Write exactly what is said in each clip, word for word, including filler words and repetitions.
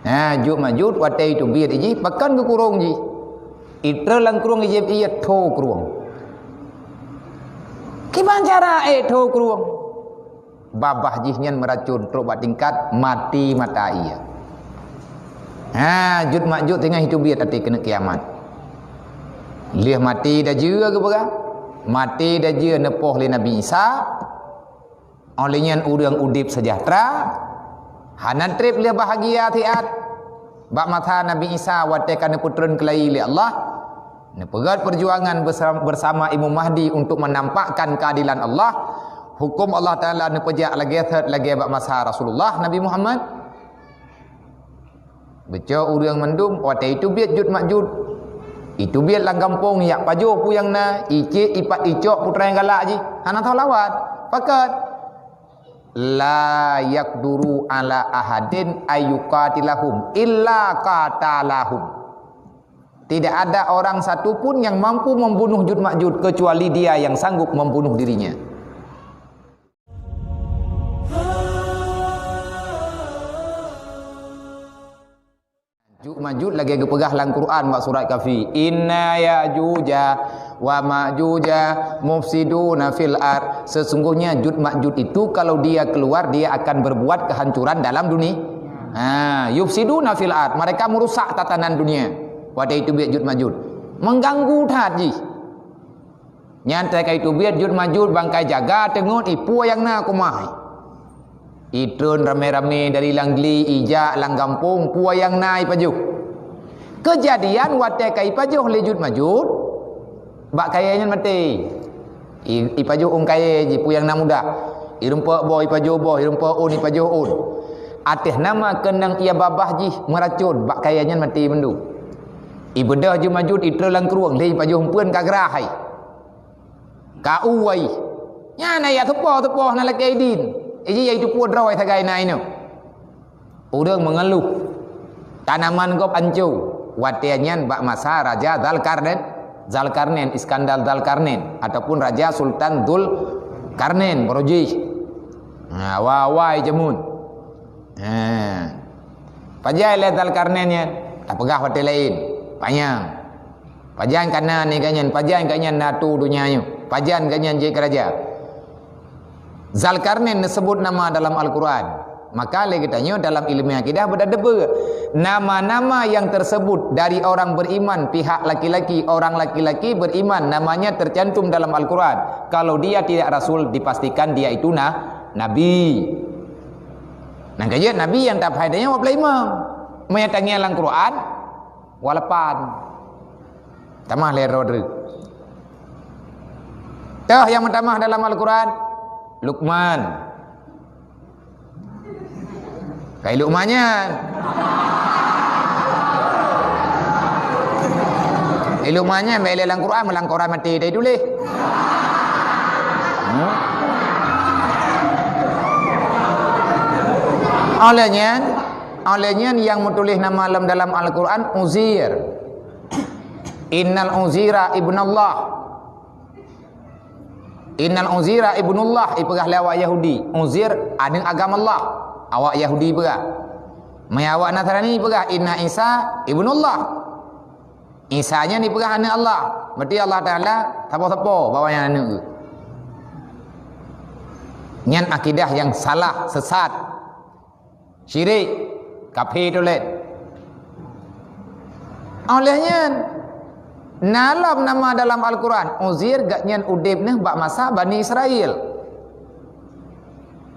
Ha, Jud Majud watée jiteubiet jih, pakon geukurong jih. Itrön lam krueng, ijép ié tho krueng. Kiban cara ék tho krueng? Babah jih nyan meuracon trok bak tingkat maté mata ié. Ha, Jud Majud teungoh jiteubiet até keuneuk kiamat. Lheueh maté dajeu geupeugah, maté dajeu neupoh lé Nabi Isa, óh lheueh nyan ureuëng udeb seujahteura, hana treb lheueh bahgia siat. Bak masa Nabi Isa watée ka neupeutreun keulayi lé Allah, neupeugét peujuangan beusama, beusama Imam Mahdi untuk menampakkan keadilan Allah. Huköm Allah Taala neupeujak lagée that lagée bak masa Rasulullah Nabi Muhammad. Beucok ureuëng mandum watée jiteubiet Jud Majud. Jiteubiet lam gampông, ijak pajoh peue nyang na, icék ipat icok peue nyang galak jih. Hana tho lawan. Pakon? La yaqduru ala ahadin ayyuqatilahum illa qatalahum. Tidak ada orang satu pun yang mampu membunuh Jud Majud kecuali dia yang sanggup membunuh dirinya. Jud Majud lagée geupeugah lam Quran bak surat Kahfi, "Inna Ya'juja wa Ma'juja mufsiduna fil ard." Sesungguhnya Jud Majud itu kalau dia keluar, dia akan berbuat kehancuran dalam dunia. Ha, yufsiduna fil ard, mereka merusak tatanan dunia. Watée jiteubiet Jud Majud, mengganggu that jih. Nyan watée ka jiteubiet Jud Majud, bangkai jaga teungeut, ipeue nyang na kumah. Itrön ramé-ramé dari lam gli, ijak lam gampông, peue nyang na ipajoh. Keujadian watée ka ipajoh lé Jud Majud, bak kayée nyan maté. I, ipajoh ôn kayée jih, peue nyang na mudah. Irumpok boh ipajoh boh, irumpok ôn ipajoh ôn. Ateueh nama keunong ié babah jih meuracon, bak kayée nyan maté mandum. Ibeudôh Jud Majud, itrön lam krueng, lheueh ipajoh eumpeuen ka grah hai. Ka u wai. Nyan ayat teupoh-teupoh na lakée idin. Iji yaitu puwoe droe sagai na inoe. Ureuëng meungeuluh tanaman gob anco. Watée nyan bak masa Raja Zalkarnain, Zalkarnain, Iskandar Zalkarnain, ataupun Raja Sultan Zulkarnain Barojih. Ha, wa-, wai jameun. Ha. Pajan lé Zalkarnain nyan? Tapeugah watée laén. Panyang. Pajan ka na ni gobnyan, pajan gobnyan na tu donya nyoe, pajan gobnyan jeuet keu raja. Zalkarnain neuseubut nama dalam Al-Quran. Maka lé geutanyoe dalam ilmu akidah beuda deube. Nama-nama yang tersebut dari orang beriman pihak laki-laki, orang laki-laki beriman, namanya tercantum dalam Al-Quran. Kalau dia tidak rasul, dipastikan dia itu na-, nabi. Nang kajeuet nabi nyang taphai tanyoe dua puluh lima. Meunyoe tangieng lam Quran, dua lapan. Tamah lé droe dreuek. Toh nyang meutamah dalam Al-Quran? Luqman. Kai Luqman nyan. Eh, Luqman nyan bèk lé lam Quran, lam Quran maté tadi tuléh. Hmm? Óh lheueh nyan, óh lheueh nyan nyang meutuléh nama lom dalam Al-Quran Uzair. Innal Uzaira ibnallah. Innal Uzaira ibnullah, ipeugah lé awak Yahudi. Uzair aneuk agam Allah. Awak Yahudi peugah. Meunyo awak Nasrani peugah, "Inna Isa ibnullah." Isa nyan ipeugah aneuk Allah. Berarti Allah Taala sapo-sapo bahwa nyan aneuk geuh. Nyan akidah nyang salah, sesat. Syirik, kafé teuh lé. Óh lheueh nyan, na lom nama dalam Al-Quran, Uzair, gobnyan udeb neuh bak masa Bani Israel.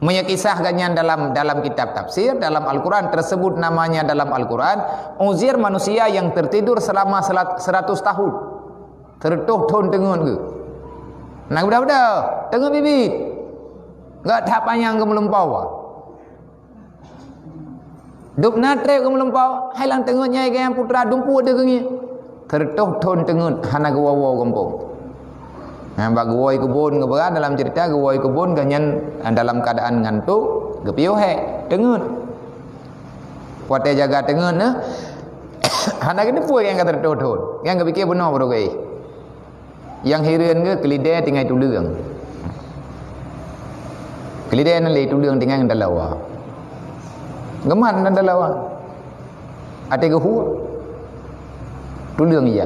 Meunyoe kisah gobnyan dalam, dalam kitab tafsir, dalam Al-Quran tersebut namanya dalam Al-Quran, Uzair manusia yang tertidur selama selat-, seratus tahun. Seureutôh thon teungeut geuh. Na geubeudôh-beudôh, teungeut biet-biet. Gak that panyang geumeulumpau. Dub na treb geumeulumpau, hai lam teungeut nyan gobnyan putra dumpeue deuh geungieng. Seureutôh thon teungeut hana geuwoe-woe gampông. Nah, bak geuwoe keubon geupeugah dalam ceurita geuwoe keubon gobnyan dalam keuadaan ngantok, geupiôh hék, teungeut. Watèe jaga teungeut nyan, hana geuteupeue nyang ka seureutôh thon. Nyang geupike bunoe baroe geuéh. Nyang hireuen geuh keulidèe tinggai tuleueng. Keulidèe nyan lé tuleueng tinggai ngon talawa. Geumat ngon talawa. Até geuhu, tuleueng ija.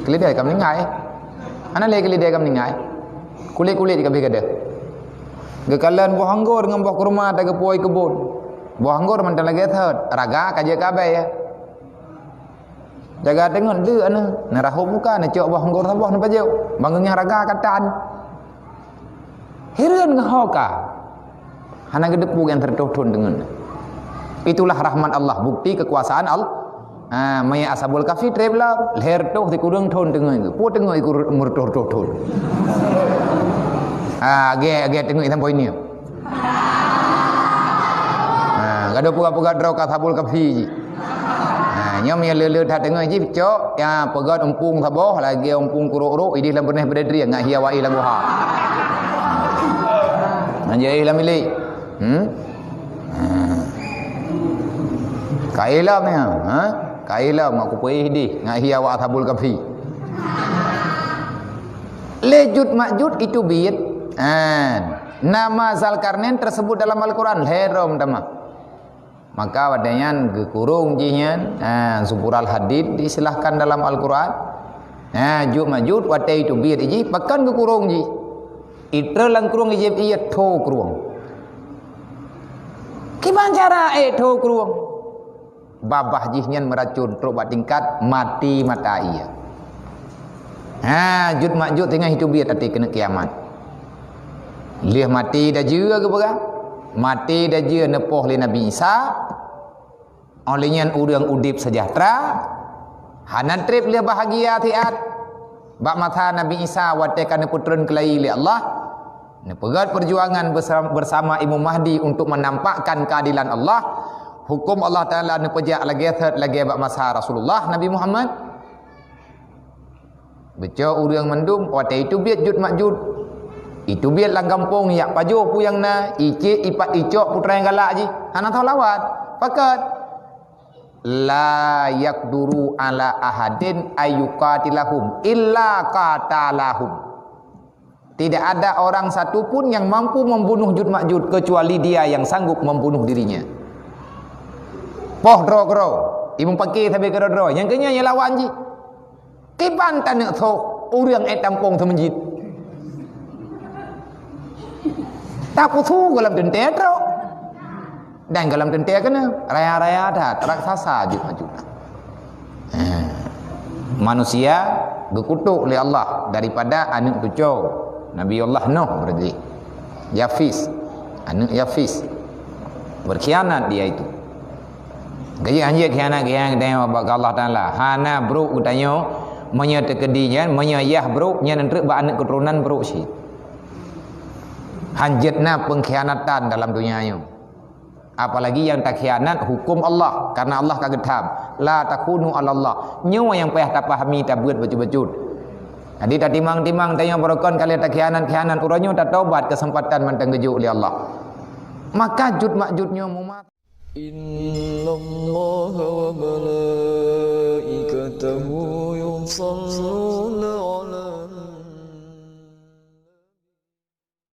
Keulidai ka meuninggai. Hana lé keulidai ka meuninggai. Kulét-kulét ka beh gadeuh. Geukalon boh anggor ngon boh kurma ta geupuwoe keubon. Boh anggor mantong lagée thot, raga ka jeuet ka abée ya. Jaga teungeut deuek na, neurahom muka, neucok boh anggor saboh neupajoh. Bangon nyang raga ka tan. Hireuen ngon ho ka. Hana geuteupeue nyang teureutôh thon deungon. Itulah rahmat Allah, bukti kekuasaan Allah. Ha, maya Ashabul Kahfi treb lom, lhèe reutôh sikureueng thon teungoh. Peue teungoh iku meureutôh-reutôh thon. Ha, agé, agé teungoh sampoe nyoe. Ha, gadoh peugah-peugah droe ka Ashabul Kahfi jih. Ha, nyoe meunyoe le-le that teungoh jih, cok, ya, peugöt umpung saboh, lagèe umpung kurok-rok, idéh lam beuneh beudedrieng, ngat hi awak éh lam guha. Ha, jih éh lam bilék. Hmm? Ha. Ka éh lam nyan, ha? Ka éh lam, ngat kupeuéh idéh, ngat hi awak Ashabul Kahfi. Lé Jud Majud itu biet. Ha. Nama Zalkarnain tersebut dalam Al-Quran, lhèe droe meutamah. Maka watèe nyan geukurong jih nyan, ha, Zuburul Hadid diistilahkan dalam Al-Quran. Ha, Jud Majud watèe itu biet jih, pakon geukurong jih. Itrön lam krueng, ijép ié tho krueng. Kiban cara ék tho krueng? Babah jih nyan meuracon trok bak tingkat maté mata ié. Ha, Jud Majud teungoh itu biet até keuneuk kiamat. Lheueh maté dajeu geupeugah, maté dajeu neupoh lé Nabi Isa, óh lheueh nyan ureuëng udeb seujahteura, hana treb lheueh bahagia siat. Bak masa Nabi Isa watée ka neupeutrön keulayi lé Allah, neupeugét peujuangan beusama, beusama Imam Mahdi untuk menampakkan keadilan Allah. Huköm Allah Taala neupeujak lagée that lagée bak masa Rasulullah Nabi Muhammad. Beucok ureuëng mandum, watée itu biet Jud Majud. Itu biet lam gampông, ijak pajoh peue nyang na, icék ipat icok putra nyang galak jih. Hana soe lawan. Pakat. La yaqduru ala ahadin ayyuqatilahum illa qatalahum. Tidak ada orang satu pun yang mampu membunuh Jud Majud kecuali dia yang sanggup membunuh dirinya. Poh droe keudroe, imum paké sabe keudroe-droe, nyang keunyan nyang lawan jih. Kiban taneuk soh ureuëng ék tampông seumeujid. Tapeusue gohlom teuntée trok. Dan gohlom teuntée keunoe, raya-raya that, raksasa Jud Majud. Ha. Manusia geukutok lé Allah daripada aneuk cucoe Nabi Allah Nuh berarti. Yafis, aneuk Yafis. Berkhianat dia itu. Gaji hanjeuet khianat-khianat geutanyoe bak Allah Taala. Hana brok geutanyoe meunyoe teukeudi nyan, meunyoe yah brok nyan treuk bak aneuk keuturonan brok cit. Hanjeuet na pengkhianatan dalam dunia nyoe. Apalagi nyang takhianat huköm Allah, karena Allah ka geutham. La takunu 'alallah. Nyoe nyang payah tapahami, tabeuet bacut-bacut. Jadi tatimang-timang tanyoe barokon ka lheueh takhianat-khianat, uroe nyoe tatobat, keuseumpatan mantong geujok lé Allah. Maka Jud Majud nyoe mumat. Innallaha wa malaikatahu yusalluna